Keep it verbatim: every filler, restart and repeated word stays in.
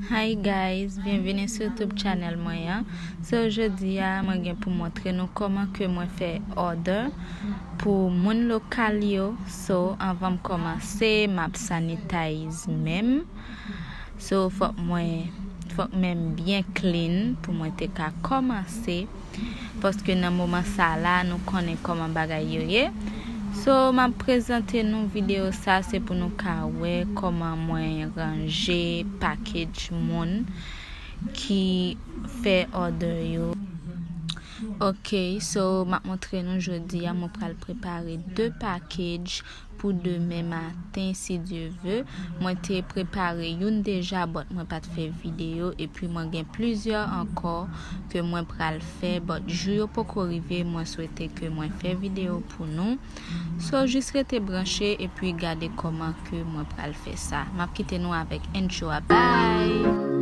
Hi guys, byenvini sou YouTube channel mwen an. So jodi a mwen gen pou montre nou kòman ke mwen fè order pou moun lokal yo. So anvan m kòmanse, m ap sanitize men m. So fòk mwen fòk men m byen clean pou mwen te ka kòmanse. Paske nan moman sa la nou konnen kòman bagay yo ye. So m ap prezante nou videyo sa se pou nou ka wè kòman mwen ranje package moun ki fè order yo. Ok, so m ap montre nou jodi a mwen pral prepare de package pou demen maten si Dye ve. Mwen te prepare youn deja but mwen pa t fè videyo epi mwen gen plizyè ankò ke mwen pral fè but jou yo poko rive mwen swete ke mwen fè videyo pou nou. So jis rete branche epi gade kòman ke mwen pral fè sa. M ap kite nou avèk intro a. Bye!